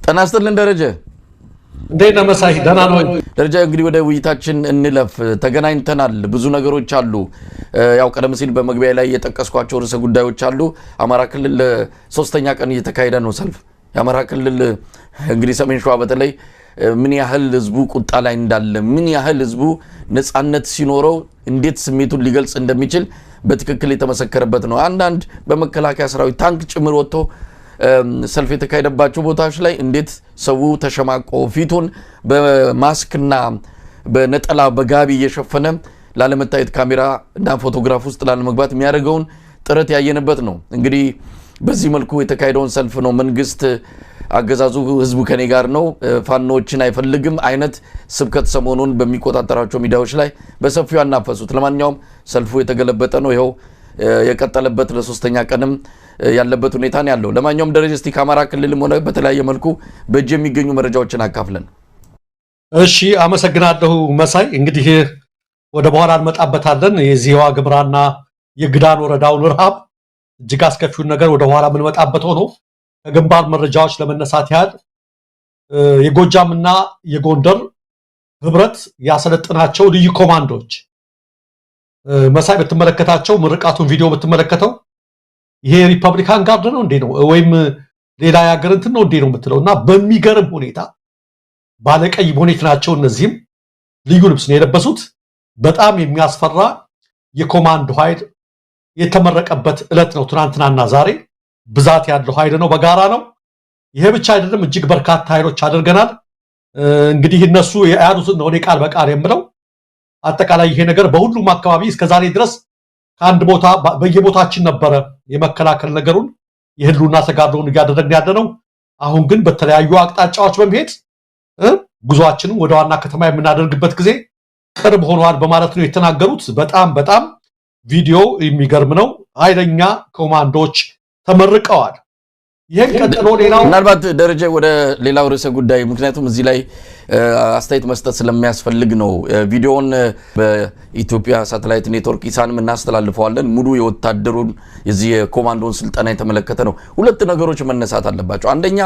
ጤና ይስጥልን ደረጀ። እንዴት ነህ መሳይ? ደህና ነው። ደረጃ፣ እንግዲህ ወደ ውይይታችን እንለፍ። ተገናኝተናል። ብዙ ነገሮች አሉ። ያው ቀደም ሲል በመግቢያ ላይ የጠቀስኳቸው ርዕሰ ጉዳዮች አሉ። አማራ ክልል ለሶስተኛ ቀን እየተካሄደ ነው ሰልፍ። የአማራ ክልል እንግዲህ ሰሜን ሸዋ በተለይ ምን ያህል ህዝቡ ቁጣ ላይ እንዳለ፣ ምን ያህል ህዝቡ ነፃነት ሲኖረው እንዴት ስሜቱን ሊገልጽ እንደሚችል በትክክል የተመሰከረበት ነው። አንዳንድ በመከላከያ ሰራዊት ታንክ ጭምር ወጥቶ ሰልፍ የተካሄደባቸው ቦታዎች ላይ እንዴት ሰው ተሸማቆ ፊቱን በማስክና በነጠላ በጋቢ እየሸፈነ ላለመታየት፣ ካሜራ እና ፎቶግራፍ ውስጥ ላለመግባት የሚያደርገውን ጥረት ያየንበት ነው። እንግዲህ በዚህ መልኩ የተካሄደውን ሰልፍ ነው መንግስት፣ አገዛዙ ህዝቡ ከኔ ጋር ነው፣ ፋኖዎችን አይፈልግም አይነት ስብከት ሰሞኑን በሚቆጣጠራቸው ሚዲያዎች ላይ በሰፊው ያናፈሱት። ለማንኛውም ሰልፉ የተገለበጠ ነው። ይኸው የቀጠለበት ለሶስተኛ ቀንም ያለበት ሁኔታ ነው ያለው። ለማንኛውም ደረጀ፣ እስቲ ከአማራ ክልልም ሆነ በተለያየ መልኩ በእጅ የሚገኙ መረጃዎችን አካፍለን። እሺ፣ አመሰግናለሁ መሳይ። እንግዲህ ወደ በኋላ እንመጣበታለን። የዚህ የዋግኽምራና የግዳን ወረዳውን ረሃብ እጅግ አስከፊውን ነገር ወደ በኋላ የምንመጣበት ሆኖ፣ ከግንባር መረጃዎች ለመነሳት ያህል የጎጃምና የጎንደር ህብረት ያሰለጠናቸው ልዩ ኮማንዶች መሳይ ብትመለከታቸው፣ ምርቃቱን ቪዲዮ ብትመለከተው ይሄ Republican Guard ነው እንዴ ነው ወይም ሌላ የሀገር እንትን ነው እንዴ ነው የምትለው። እና በሚገርም ሁኔታ ባለቀይ ቦኔት ናቸው። እነዚህም ልዩ ልብስ ነው የለበሱት። በጣም የሚያስፈራ የኮማንዶ ኃይል የተመረቀበት ዕለት ነው ትናንትናና ዛሬ። ብዛት ያለው ኃይል ነው፣ በጋራ ነው። ይሄ ብቻ አይደለም፣ እጅግ በርካታ ኃይሎች አድርገናል። እንግዲህ እነሱ የያዙትን ነው እኔ ቃል በቃል የምለው። አጠቃላይ ይሄ ነገር በሁሉም አካባቢ እስከዛሬ ድረስ ከአንድ ቦታ በየቦታችን ነበረ የመከላከል ነገሩን፣ የህልውና ተጋድሎውን እያደረግን ያለ ነው። አሁን ግን በተለያዩ አቅጣጫዎች በመሄድ ጉዟችንን ወደ ዋና ከተማ የምናደርግበት ጊዜ ቅርብ ሆኗል በማለት ነው የተናገሩት። በጣም በጣም ቪዲዮ የሚገርም ነው። ኃይለኛ ኮማንዶዎች ተመርቀዋል። ይህን ቀጥሎ ሌላው ምናልባት ደረጀ ወደ ሌላው ርዕሰ ጉዳይ፣ ምክንያቱም እዚህ ላይ አስተያየት መስጠት ስለሚያስፈልግ ነው። ቪዲዮውን በኢትዮጵያ ሳተላይት ኔትወርክ ኢሳንም እናስተላልፈዋለን። ሙሉ የወታደሩን የዚህ የኮማንዶን ስልጠና የተመለከተ ነው። ሁለት ነገሮች መነሳት አለባቸው። አንደኛ፣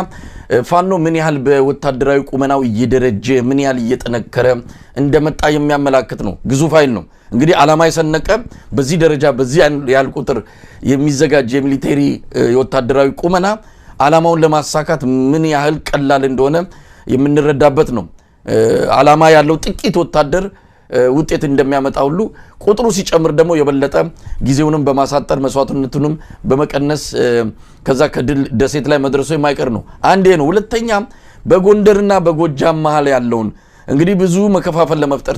ፋኖ ምን ያህል በወታደራዊ ቁመናው እየደረጀ፣ ምን ያህል እየጠነከረ እንደመጣ የሚያመላክት ነው። ግዙፍ ኃይል ነው። እንግዲህ ዓላማ የሰነቀ፣ በዚህ ደረጃ በዚህ ያህል ቁጥር የሚዘጋጅ የ military የወታደራዊ ቁመና ዓላማውን ለማሳካት ምን ያህል ቀላል እንደሆነ የምንረዳበት ነው። ዓላማ ያለው ጥቂት ወታደር ውጤት እንደሚያመጣ ሁሉ ቁጥሩ ሲጨምር ደግሞ የበለጠ ጊዜውንም በማሳጠር መስዋዕትነቱንም በመቀነስ ከዛ ከድል ደሴት ላይ መድረሱ የማይቀር ነው። አንዴ ነው። ሁለተኛ፣ በጎንደርና በጎጃም መሀል ያለውን እንግዲህ ብዙ መከፋፈል ለመፍጠር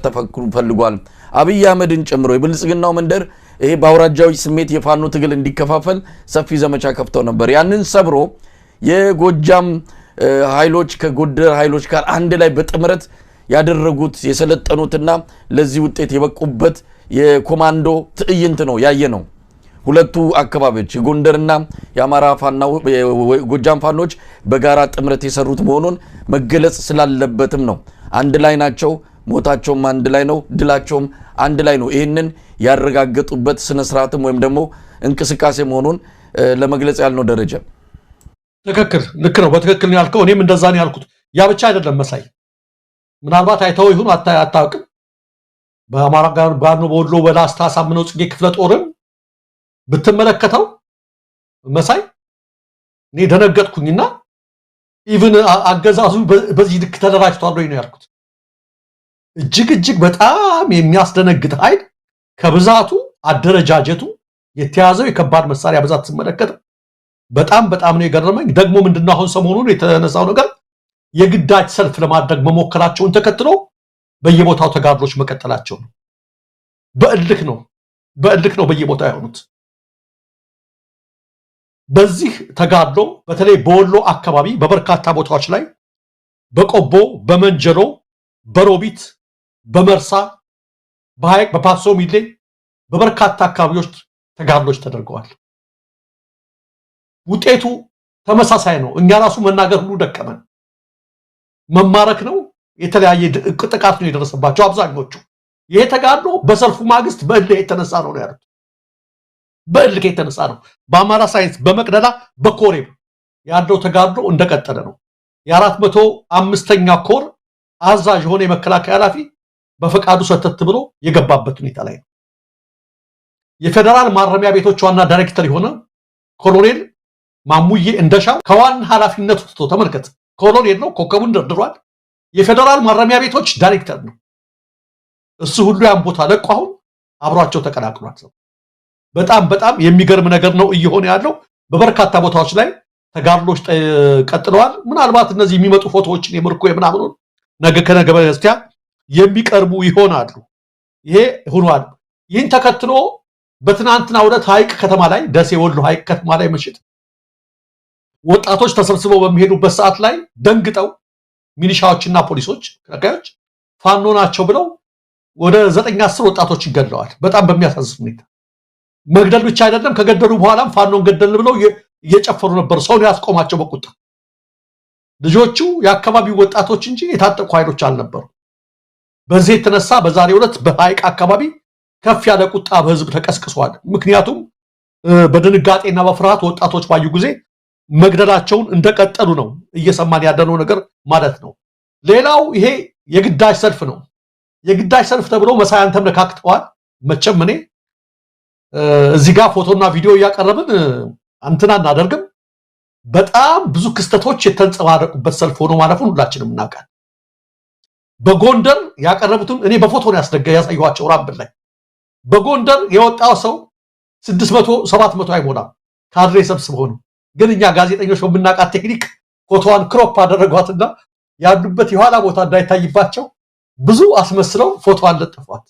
ፈልጓል። አብይ አህመድን ጨምሮ የብልጽግናው መንደር ይሄ በአውራጃዊ ስሜት የፋኖ ትግል እንዲከፋፈል ሰፊ ዘመቻ ከፍተው ነበር። ያንን ሰብሮ የጎጃም ኃይሎች ከጎንደር ኃይሎች ጋር አንድ ላይ በጥምረት ያደረጉት፣ የሰለጠኑትና ለዚህ ውጤት የበቁበት የኮማንዶ ትዕይንት ነው ያየ ነው። ሁለቱ አካባቢዎች የጎንደርና የአማራ ፋና ጎጃም ፋኖች በጋራ ጥምረት የሰሩት መሆኑን መገለጽ ስላለበትም ነው። አንድ ላይ ናቸው። ሞታቸውም አንድ ላይ ነው። ድላቸውም አንድ ላይ ነው። ይህንን ያረጋገጡበት ስነስርዓትም ወይም ደግሞ እንቅስቃሴ መሆኑን ለመግለጽ ያልነው ደረጀ። ትክክል፣ ልክ ነው። በትክክል ነው ያልከው። እኔም እንደዛ ነው ያልኩት። ያ ብቻ አይደለም መሳይ፣ ምናልባት አይተው ይሁን አታውቅም። በአማራ ጋር ባኖ በወሎ በላስታ አሳምነው ጽጌ ክፍለ ጦርን ብትመለከተው መሳይ፣ እኔ ደነገጥኩኝና even አገዛዙ በዚህ ልክ ተደራጅቷል ወይ ነው ያልኩት። እጅግ እጅግ በጣም የሚያስደነግጥ ኃይል ከብዛቱ፣ አደረጃጀቱ፣ የተያዘው የከባድ መሳሪያ ብዛት ስመለከት በጣም በጣም ነው የገረመኝ። ደግሞ ምንድነው አሁን ሰሞኑን የተነሳው ነገር የግዳጅ ሰልፍ ለማድረግ መሞከራቸውን ተከትሎ በየቦታው ተጋድሎች መቀጠላቸው ነው። በእልክ ነው፣ በእልክ ነው በየቦታው የሆኑት። በዚህ ተጋድሎ በተለይ በወሎ አካባቢ በበርካታ ቦታዎች ላይ በቆቦ፣ በመንጀሎ፣ በሮቢት፣ በመርሳ፣ በሐይቅ፣ በፓሶ ሚሌ በበርካታ አካባቢዎች ተጋድሎች ተደርገዋል። ውጤቱ ተመሳሳይ ነው። እኛ ራሱ መናገር ሁሉ ደከመን። መማረክ ነው። የተለያየ ጥቃት ነው የደረሰባቸው አብዛኞቹ። ይሄ ተጋድሎ በሰልፉ ማግስት በእልህ የተነሳ ነው ነው ያሉት። በእልህ የተነሳ ነው። በአማራ ሳይንስ፣ በመቅደላ፣ በኮሬብ ያለው ተጋድሎ እንደቀጠለ ነው። የ405ኛ ኮር አዛዥ የሆነ የመከላከያ ኃላፊ በፈቃዱ ሰተት ብሎ የገባበት ሁኔታ ላይ ነው። የፌዴራል ማረሚያ ቤቶች ዋና ዳይሬክተር የሆነ ኮሎኔል ማሙዬ እንደሻው ከዋና ኃላፊነቱ ትቶ፣ ተመልከት፣ ኮሎኔል ነው፣ ኮከቡን ደርድሯል። የፌዴራል ማረሚያ ቤቶች ዳይሬክተር ነው። እሱ ሁሉ ያን ቦታ ለቆ አሁን አብሯቸው ተቀላቅሏል። ሰው በጣም በጣም የሚገርም ነገር ነው እየሆነ ያለው። በበርካታ ቦታዎች ላይ ተጋድሎች ቀጥለዋል። ምናልባት እነዚህ የሚመጡ ፎቶዎችን የምርኮ የምናምኑን ነገ ከነገ በስቲያ የሚቀርቡ ይሆናሉ። ይሄ ሆኗል። ይህን ተከትሎ በትናንትናው ዕለት ሐይቅ ከተማ ላይ፣ ደሴ ወሎ ሐይቅ ከተማ ላይ ምሽት ወጣቶች ተሰብስበው በሚሄዱበት ሰዓት ላይ ደንግጠው ሚሊሻዎችና ፖሊሶች ተከላካዮች ፋኖ ናቸው ብለው ወደ 9 10 ወጣቶችን ገድለዋል። በጣም በሚያሳዝን ሁኔታ መግደል ብቻ አይደለም፣ ከገደሉ በኋላም ፋኖን ገደልን ብለው እየጨፈሩ ነበር። ሰውን ያስቆማቸው በቁጣ ልጆቹ የአካባቢው ወጣቶች እንጂ የታጠቁ ኃይሎች አልነበሩ። በዚህ የተነሳ በዛሬው ዕለት በሐይቅ አካባቢ ከፍ ያለ ቁጣ በህዝብ ተቀስቅሷል። ምክንያቱም በድንጋጤና በፍርሃት ወጣቶች ባዩ ጊዜ መግደላቸውን እንደቀጠሉ ነው እየሰማን ያለነው ነገር ማለት ነው። ሌላው ይሄ የግዳጅ ሰልፍ ነው። የግዳጅ ሰልፍ ተብሎ መሳይ አንተም ነካክተዋል። መቼም እኔ እዚህ ጋር ፎቶና ቪዲዮ እያቀረብን እንትን አናደርግም። በጣም ብዙ ክስተቶች የተንጸባረቁበት ሰልፍ ሆኖ ማለፉን ሁላችንም እናውቃለን። በጎንደር ያቀረቡትን እኔ በፎቶ ነው ያሳየኋቸው። ራምብል ላይ በጎንደር የወጣው ሰው 600 700 አይሞላም፣ ካድሬ ሰብስበው ነው። ግን እኛ ጋዜጠኞች በምናውቃት ቴክኒክ ፎቶዋን crop አደረጓትና ያሉበት የኋላ ቦታ እንዳይታይባቸው ብዙ አስመስለው ፎቶዋን ለጥፏት።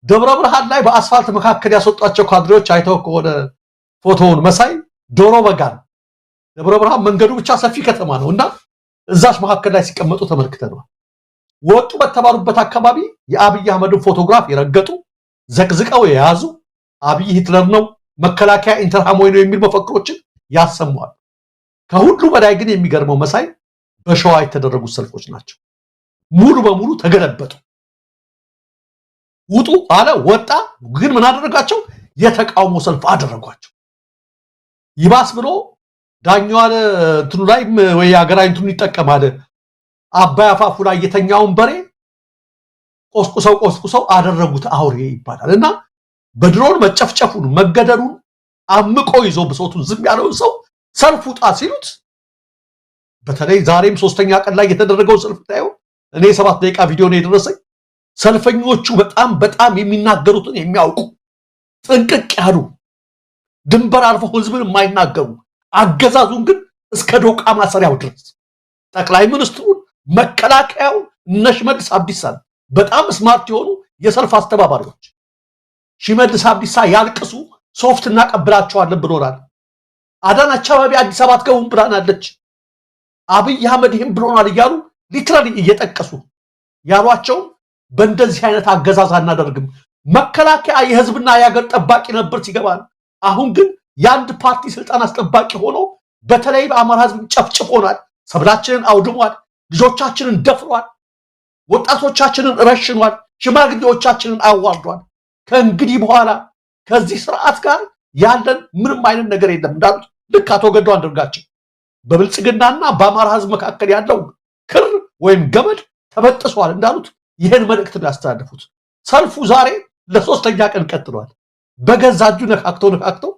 ደብረ ብርሃን ላይ በአስፋልት መካከል ያስወጧቸው ካድሬዎች አይተው ከሆነ ፎቶውን መሳይ፣ ዶሮ በጋን ደብረ ብርሃን መንገዱ ብቻ ሰፊ ከተማ ነው እና እዛች መካከል ላይ ሲቀመጡ ተመልክተነዋል። ወጡ በተባሉበት አካባቢ የአብይ አህመድን ፎቶግራፍ የረገጡ፣ ዘቅዝቀው የያዙ፣ አብይ ሂትለር ነው፣ መከላከያ ኢንተርሃሞይ ነው የሚል መፈክሮችን ያሰሟል። ከሁሉ በላይ ግን የሚገርመው መሳይ በሸዋ የተደረጉት ሰልፎች ናቸው። ሙሉ በሙሉ ተገለበጡ። ውጡ አለ፣ ወጣ። ግን ምን አደረጋቸው? የተቃውሞ ሰልፍ አደረጓቸው። ይባስ ብሎ ዳኛዋ እንትኑ ላይ ወይ ሀገራዊ እንትኑ ይጠቀማል። አባይ አፋፉ ላይ የተኛውን በሬ ቆስቁሰው ቆስቁሰው አደረጉት አውሬ ይባላል። እና በድሮን መጨፍጨፉን መገደሉን አምቆ ይዞ ብሶቱን ዝም ያለውን ሰው ሰልፍ ውጣ ሲሉት፣ በተለይ ዛሬም ሶስተኛ ቀን ላይ የተደረገው ሰልፍ ታየው። እኔ የ7 ደቂቃ ቪዲዮ ነው የደረሰኝ። ሰልፈኞቹ በጣም በጣም የሚናገሩትን የሚያውቁ፣ ጥንቅቅ ያሉ፣ ድንበር አልፈው ህዝብን የማይናገሩ፣ አገዛዙን ግን እስከ ዶቃ ማሰሪያው ድረስ ጠቅላይ ሚኒስትሩን፣ መከላከያውን፣ እነ ሽመልስ አብዲሳን፣ በጣም smart የሆኑ የሰልፍ አስተባባሪዎች ሽመልስ አብዲሳ ያልቅሱ፣ ሶፍት እናቀብላቸዋለን ብሎናል። አዳነች አቤቤ አዲስ አበባ አትገቡም ብላናለች። አብይ አህመድ ይህም ብሎናል እያሉ literally እየጠቀሱ ያሏቸውን በእንደዚህ አይነት አገዛዝ አናደርግም። መከላከያ የህዝብና የሀገር ጠባቂ ነበር ሲገባን፣ አሁን ግን የአንድ ፓርቲ ስልጣን አስጠባቂ ሆኖ በተለይ በአማራ ህዝብ ጨፍጭፎናል፣ ሰብላችንን አውድሟል፣ ልጆቻችንን ደፍሯል፣ ወጣቶቻችንን ረሽኗል፣ ሽማግሌዎቻችንን አዋርዷል። ከእንግዲህ በኋላ ከዚህ ስርዓት ጋር ያለን ምንም አይነት ነገር የለም እንዳሉት ልክ አቶ ገዱ አንዳርጋቸው በብልጽግናና በአማራ ህዝብ መካከል ያለው ክር ወይም ገመድ ተበጥሷል እንዳሉት ይህን መልእክት ነው ያስተላለፉት። ሰልፉ ዛሬ ለሶስተኛ ቀን ቀጥሏል። በገዛ እጁ ነካክተው ነካክተው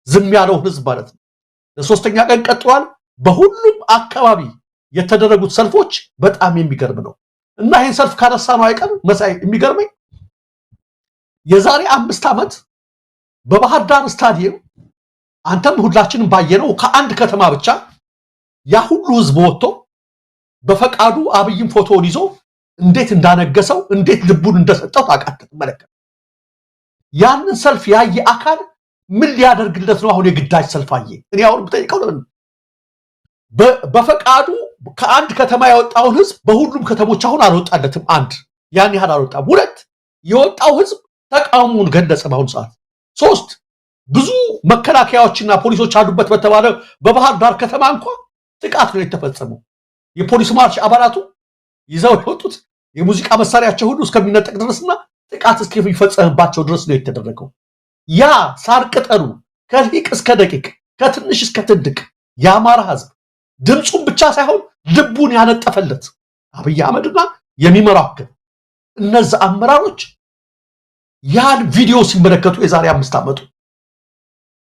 ዝም ያለውን ህዝብ ማለት ነው። ለሶስተኛ ቀን ቀጥሏል። በሁሉም አካባቢ የተደረጉት ሰልፎች በጣም የሚገርም ነው እና ይህን ሰልፍ ካነሳ ነው አይቀር መሳይ፣ የሚገርመኝ የዛሬ 5 ዓመት በባህር ዳር ስታዲየም አንተም ሁላችንም ባየነው ከአንድ ከተማ ብቻ ያ ሁሉ ህዝብ ወጥቶ በፈቃዱ አብይም ፎቶውን ይዞ እንዴት እንዳነገሰው፣ እንዴት ልቡን እንደሰጠው ታውቃለህ፣ ትመለከት። ያንን ሰልፍ ያየ አካል ምን ሊያደርግለት ነው አሁን የግዳጅ ሰልፍ አየ? እኔ አሁን ብጠይቀው ለምን በፈቃዱ ከአንድ ከተማ ያወጣውን ህዝብ በሁሉም ከተሞች አሁን አልወጣለትም። አንድ ያን ያህል አልወጣም። ሁለት የወጣው ህዝብ ተቃውሞውን ገለጸ በአሁኑ ሰዓት። ሶስት ብዙ መከላከያዎችና ፖሊሶች አሉበት በተባለ በባህር ዳር ከተማ እንኳ ጥቃት ነው የተፈጸመው። የፖሊስ ማርሽ አባላቱ ይዘው የወጡት የሙዚቃ መሳሪያቸው ሁሉ እስከሚነጠቅ ድረስና ጥቃት እስከሚፈጸምባቸው ድረስ ነው የተደረገው። ያ ሳር ቅጠሉ ከሊቅ እስከ ደቂቅ፣ ከትንሽ እስከ ትልቅ የአማራ ህዝብ ድምፁን ብቻ ሳይሆን ልቡን ያነጠፈለት አብይ አህመድና የሚመራው ግን እነዛ አመራሮች ያን ቪዲዮ ሲመለከቱ የዛሬ 5 ዓመቱ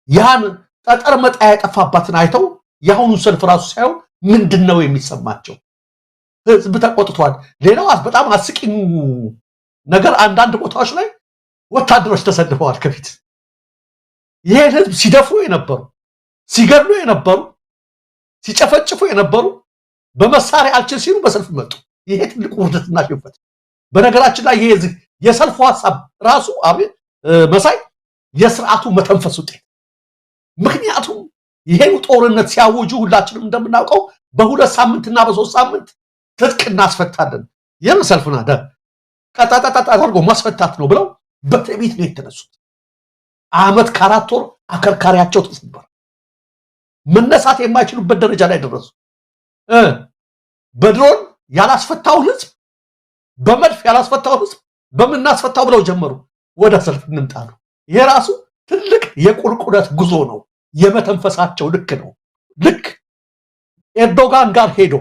ያን ጠጠር መጣያ የጠፋባትን አይተው የአሁኑን ሰልፍ ራሱ ሳይሆን ምንድን ነው የሚሰማቸው? ህዝብ ተቆጥቷል። ሌላው በጣም አስቂኙ ነገር አንዳንድ ቦታዎች ላይ ወታደሮች ተሰልፈዋል ከፊት። ይሄን ህዝብ ሲደፍሩ የነበሩ፣ ሲገድሉ የነበሩ፣ ሲጨፈጭፉ የነበሩ በመሳሪያ አልችል ሲሉ በሰልፍ መጡ። ይሄ ትልቅ ውርደትና ሽንፈት። በነገራችን ላይ ይሄ የሰልፉ ሀሳብ ራሱ መሳይ የስርዓቱ መተንፈስ ውጤት። ምክንያቱም ይሄን ጦርነት ሲያውጁ ሁላችንም እንደምናውቀው በ2 ሳምንትና በ3 ሳምንት ትጥቅ እናስፈታለን፣ የምን ሰልፍና ቀጣጣጣ አድርጎ ማስፈታት ነው ብለው በትዕቢት ነው የተነሱት። ዓመት ከ4 ወር አከርካሪያቸው ተሰበረ። መነሳት የማይችሉበት ደረጃ ላይ ደረሱ። በድሮን ያላስፈታውን ህዝብ፣ በመድፍ ያላስፈታውን ህዝብ በምናስፈታው ብለው ጀመሩ። ወደ ሰልፍ እንምጣ ነው። ይሄ ራሱ ትልቅ የቁልቁለት ጉዞ ነው። የመተንፈሳቸው ልክ ነው። ልክ ኤርዶጋን ጋር ሄዶ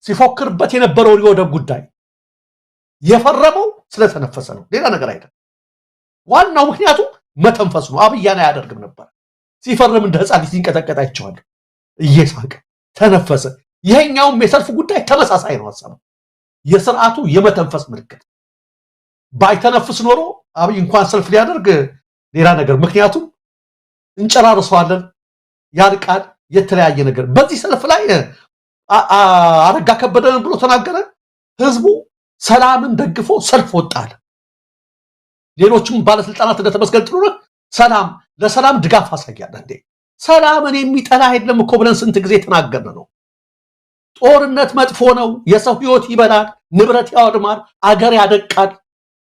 ሲፎክርበት የነበረውን የወደብ ጉዳይ የፈረመው ስለተነፈሰ ነው፣ ሌላ ነገር አይደለም። ዋናው ምክንያቱ መተንፈሱ ነው። አብይ ያን አያደርግም ነበር። ሲፈርም እንደ ህፃን ልጅ ሲንቀጠቀጥ አይቼዋለሁ። እየሳቀ ተነፈሰ። ይሄኛውም የሰልፍ ጉዳይ ተመሳሳይ ነው ሀሳቡ። የስርዓቱ የመተንፈስ ምልክት። ባይተነፍስ ኖሮ አብይ እንኳን ሰልፍ ሊያደርግ ሌላ ነገር፣ ምክንያቱም እንጨራርሰዋለን፣ ያልቃል፣ የተለያየ ነገር። በዚህ ሰልፍ ላይ አረጋ ከበደን ብሎ ተናገረ። ህዝቡ ሰላምን ደግፎ ሰልፍ ወጣል። ሌሎችም ባለስልጣናት እንደተመስገን ጥሩነህ ሰላም ለሰላም ድጋፍ አሳያለ። እንዴ ሰላምን የሚጠላ የለም እኮ ብለን ስንት ጊዜ ተናገርን ነው። ጦርነት መጥፎ ነው። የሰው ህይወት ይበላል፣ ንብረት ያወድማል፣ አገር ያደቃል፣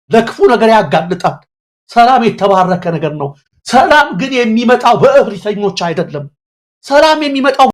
ለክፉ ነገር ያጋልጣል። ሰላም የተባረከ ነገር ነው። ሰላም ግን የሚመጣው በእብሪተኞች አይደለም። ሰላም የሚመጣው